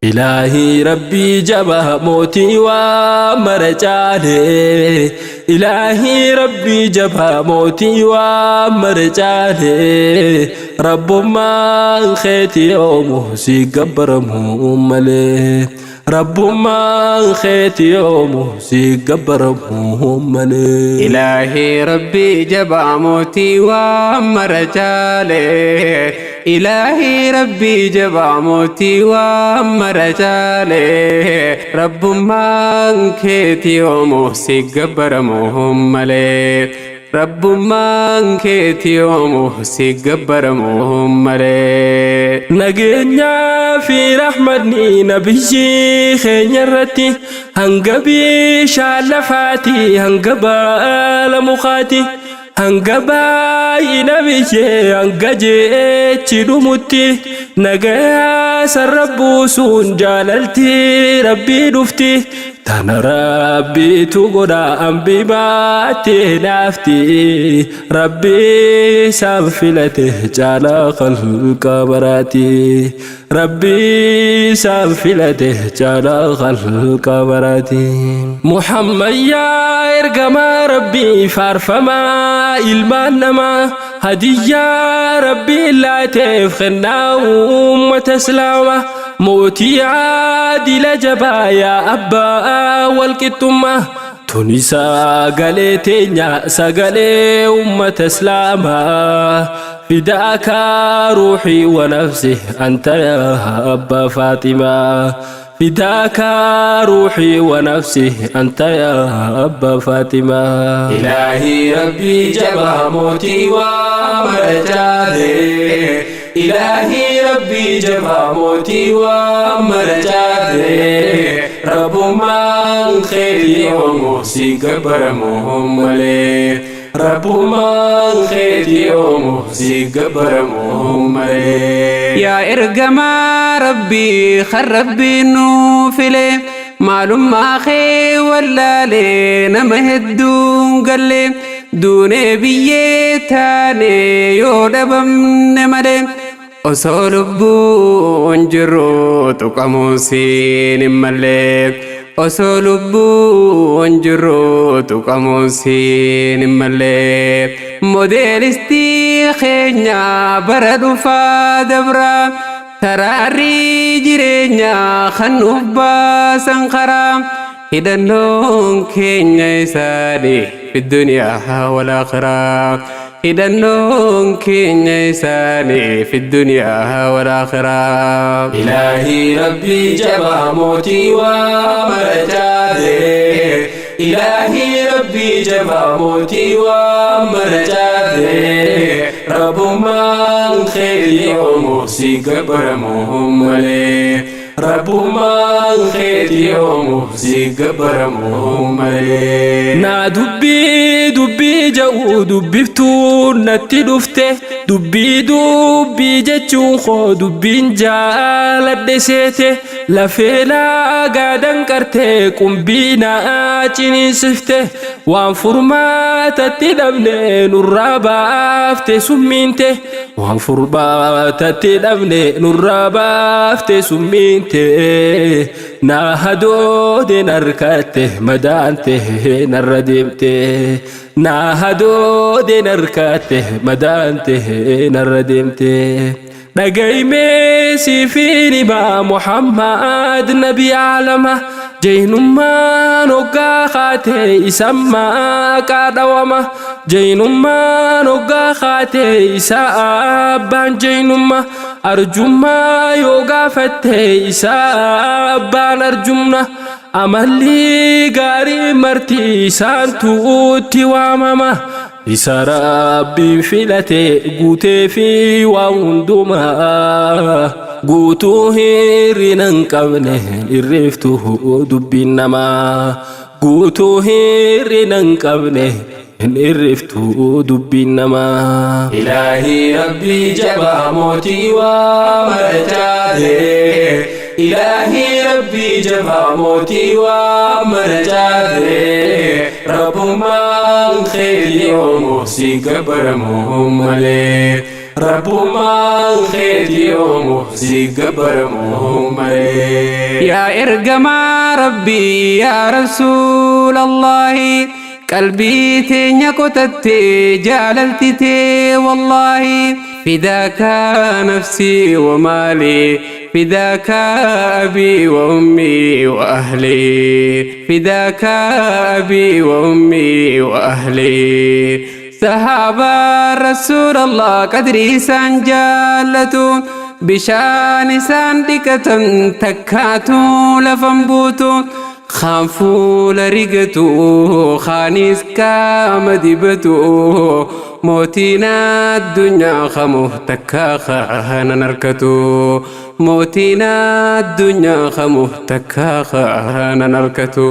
Ilaahii Rabbii jabaa mootii waa mara caale. Ilaahii Rabbii jabaa mootii waa mara caale. Rabbummaan keeti yoomu si gabbaramu malee. Rabbummaan keeti yoomu si gabbaramu malee. Ilaahii Rabbii jabaa mootii waa mara caale. Ilaahii Rabbii jabaa mootii waa mara caale. Rabbummaan keeti yoomu si gabbaramu malee. Rabbummaan keeti yoomu si gabbaramu malee. Nageenyaa fi rahmanni nabiyyi keenya irratti hanga bishaan lafaati, hanga baala mukaati, hanga baay'ina biyyee, hanga jechi dhumutti nagayaa sarra buusuun jaalalti Rabbii dhufti. Tana Rabbiitu godha, ambi baatti naafti. Rabbii isaan filate caalaa khalqa baraati. Rabbii isaan filate caalaa khalqa baraati. Muhammad yaa ergamaa Rabbii faarfamaa ilmaan namaa, hadiyyaa Rabbiin laateef kennaa uummata Islaamaa, mootii aadila jabaa, yaa abbaa walqixxummaa. Tuni sagalee teenya, sagalee ummata Islaamaa. Fidaaka ruuxii wa nafsi anta yaa abbaa Faaximaa. Fidaaka ruuxii wa nafsi anta yaa abbaa Faaximaa. Ilaahii Rabbii jabaa mootii waa mara caale. Ilaahii Rabbii jabaa mootii waa mara caale. Rabbummaan keeti yoomu si gabbaramu malee. Rabbummaan keeti yoomu si gabbaramu malee. Yaa ergamaa Rabbii kan Rabbiin nuu file, maalummaa kee wallaalee nama hedduun galle. Duunee biyyee taane yoo dhabamne malee, osoo lubbuun jirru tuqamuun siin hin malle. Osoo lubbuun jirru tuqamuun siin hin malle. Modeelistii keenya bara dhufaa dabra, taraarrii jireenyaa kan nuuf baasan karaa, hidhannoon keenya isaanii fi duniyaa wal aakhiraa. Hidhannoon keenya isaanii fi duniyaa wal aakhiraa. Ilaahii Rabbii jabaa mootii waa mara caale. Ilaahii Rabbii jabaa mootii waa mara caale. Rabbummaan keeti yoomu si gabbaramu malee. Rabbummaan keeti yoomu si gabbaramu malee. Naa dubbii dubbii ja'u dubbiftuun natti dhufte, dubbii dubbii jechuun koo dubbiin jaaladhe seete, lafee naa gaadan qartee, qumbii naa ciniinsifte, waan furmaatatti dhabne nurraa baafte summiinte, waan furmaatatti dhabne nurraa baafte summiinte. Naa hadoodeen harkatte, madaante narra deemte. Naa hadoodeen harkatte, madaante narra deemte. Dhagaymee siifin himaa, Muhammad nabi aalama, jeynummaan hoggaa kaate isa maqaa dhawama. Jeynummaan hoggaa kaate isa abbaan jeynumma. Arjummaa yoo gaafatte isa abbaan arjumna. Amalli gaarii marti isaan tuutti waamama. Isa Rabbiin filate guutee fi waa hundumaa, guutuu hirrina hin qabne irreeftu dubbiin namaa. Guutuu hirrina hin qabne hin irriftu dubbiin namaa. Ilaahii Rabbii jabaa mootii waa mara caale. Ilaahii Rabbii jabaa mootii waa mara caale. Rabbummaan keeti yoomu si gabbaramu malee. Rabbummaan keeti yoomu si gabbaramu malee. Yaa ergamaa Rabbii, yaa Rasuulallaahi, qalbii teenya qotattee jaalalti tee wallaahi. Fidaaka nafsii wa maalii, fidaaka abii wa ummii wa ahlii, fidaaka abii wa ummii wa ahlii. Sahaabaa Rasuulallah qadrii isaan jaallatu, bishaan isaan dhiqatan takkaatu lafan buutu. Kaan fuula rigatu, kaanis qaama dibatu, mootiin addunyaa kamu takkaa kaanan harkatu, mootiin addunyaa kamu takkaa kaanan harkatu.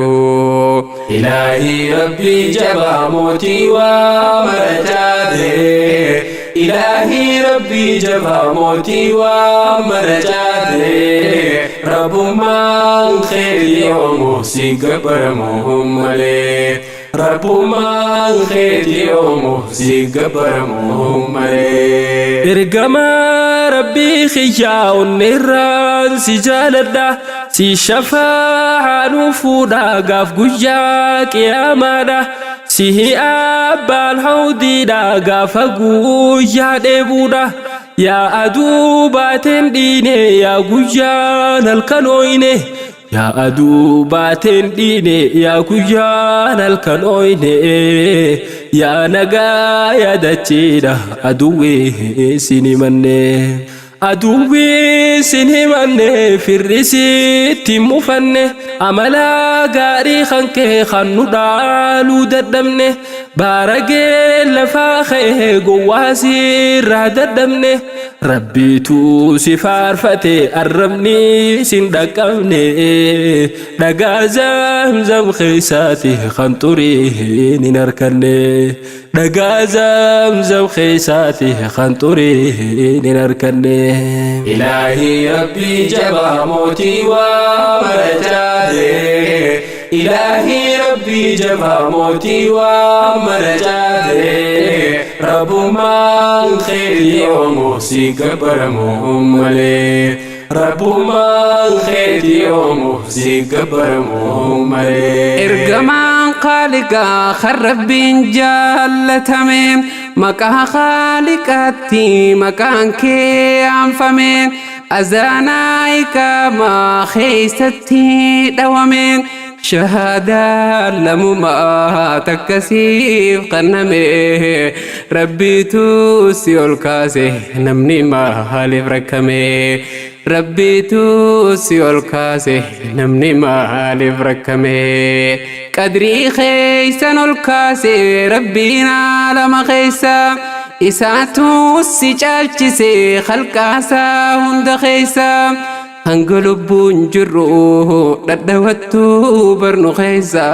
Ilaahii Rabbii jabaa mootii waa mara caale. Ilaahii Rabbii jabaa mootii waa mara caale. Rabbummaan keeti yoomu si gabbaramu malee. Rabbummaan keeti yoomu si gabbaramu malee. Ergamaa Rabbii kiyyaa, onneerraan si jaaladha. Si shafaa'a nu fuudha gaaf guyyaa qiyaamaadha. Sihi abbaan hawdiidha gaafa guyyaa dheebuudha. Yaa aduu baateen dhiine, yaa guyyaan halkan ooyne. Yaa aduu baateen dhiine, yaa guyyaan halkan ooyne. Yaa nagaa yaadachiidha, aduwwi sin himanne. Aduwwi sin himanne, firri sitti mufanne. Amala gaarii kan kee kan nu dhaaluu dadhabne. Baaragee lafaa ka'ee gowwaa sirraa dadhabne. Rabbiitu si faarfate, arrabni sin dhaqqabne. Dhagaa Zamzam keessaati kan xuriin hin harkanne. Dhagaa Zamzam keessaati kan xuriin hin harkanne. Ilaahii Rabbii jabaa mootii waa mara caale. Ilaahii Rabbii jabaa mootii waa mara caale. Rabbummaan keeti yoomu si gabbaramu malee. Rabbummaan keeti yoomu si gabbaramu malee. Ergamaan Khaaliqaa kan Rabbiin jaallatame, maqaa Khaaliqaatti maqaan kee aanfame, azaanaa iqaamaa keessatti dhawame, shahaadaa lamumaa takkasiif qanname, Rabbiitu si ol kaase, namni maaliif rakkame? Rabbiitu si ol kaase, namni maaliif rakkame? Qadrii keeysan ol kaase Rabbiin aalama keeysa, isaatu si caalchise khalqaasaa hunda keeysa. Hanga lubbuun jirru dhadhawattu barnu keeysa,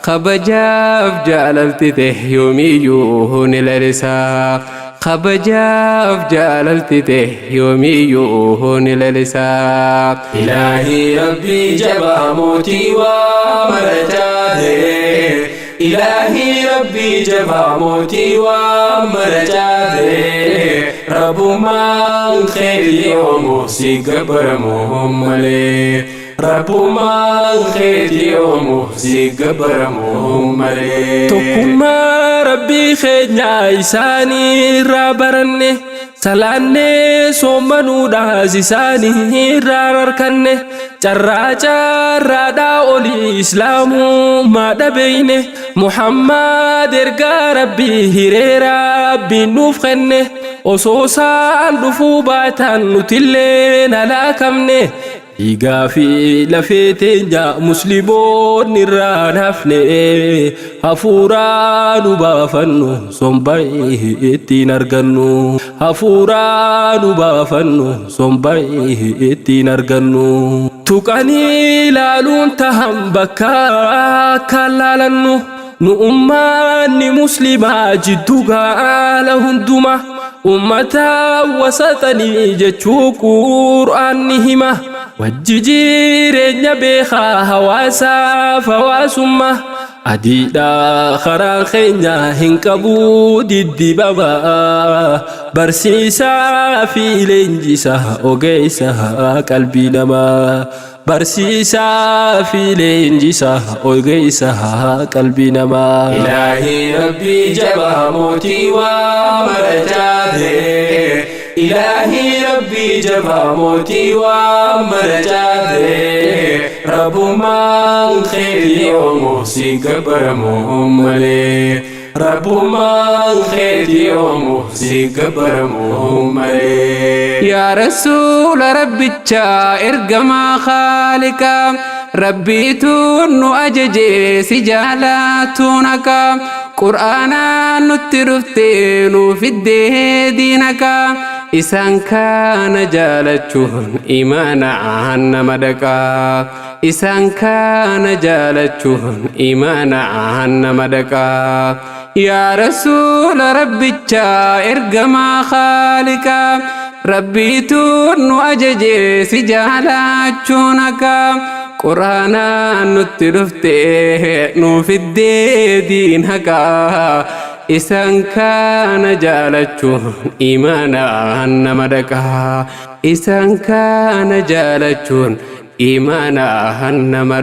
kabajaaf jaalaltite yoomiyyuu ni lalisa, kabajaaf jaalaltite yoomiyyuu ni lalisa. Ilaahii Rabbii jabaa mootii waa mara caale. Ilaahii Rabbii jabaa mootii waa mara caale. Rabbummaan keeti yoomu si gabbaramu malee. Rabbummaan keeti yoomu si gabbaramu malee. Tokkummaa Rabbii keenya isaanii irraa baranne. Salaannee soommanuudhaas isaanii irraa harkanne. Carraa carraadhaa olii islaamummaa dhabeeyne. Muhammad ergaa Rabbii hiree Rabbiin nuuf kenne. Osoo isaan dhufuu baatan nutillee halaakamne. Dhiigaa fi lafee teenya musliimoonni irraa hafne. Hafuuraa nu baafannu somba ittiin argannu. Hafuuraa nu baafannu somba ittiin argannu. Tuqanii ilaaluun tahan bakka akkaan laalannu. Nu ummanni muslimaa jiddu gaala hunduma ummata wasatanii jechuu Qur'aanni hima. Wajji jireenya beekaa hawaasaaf hawaasummaa. Adiidha karaan keenya hin qabu diddibama. Barsiisaa fi leenjisaa ogeessa qalbii namaa. Barsiisaa fi leenjisaa ogeessa qalbii namaa. Ilaahii Rabbii jabaa mootii waa mara caate. Ilaahii Rabbii jabaa mootii waa mara caate. Rabbummaan keetii oomu si gabbaramu malee. Rabbummaan keetii oomu si gabbaramu malee. Yaa Rasuula Rabbichaa, ergamaa Khaaliqaa, Rabbiitu nu ajaje si jaalatuun akka Qur'aanaan nutti dhuftee nu fiddee diinaka. Isaan kana jaalachuun imaanaan nama dhaqaa. Isaan kana jaalachuun imaanaan nama dhaqaa. Yaa Rasuula Rabbichaa, ergamaa Khaaliqaa, Rabbiitu nu ajaje si jaalachuun akka Qur'aanaan nutti dhuftee nu fiddee diin haqaa. Isaan kana jaalachuun imaanaan nama dhaqaa. Isaan kana jaalachuun imaanaan nama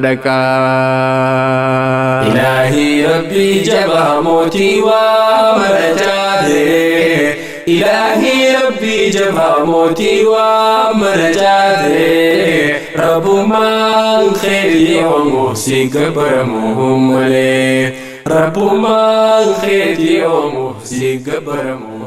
dhaqaa. Ilaahii Rabbii jabaa mootii waa mara caate. Ilaahii Rabbii jabaa mootii waa mara caate. Rabbummaan keetii oomu si gabbaramu malee. Rabbummaan keetii oomu si gabbaramu.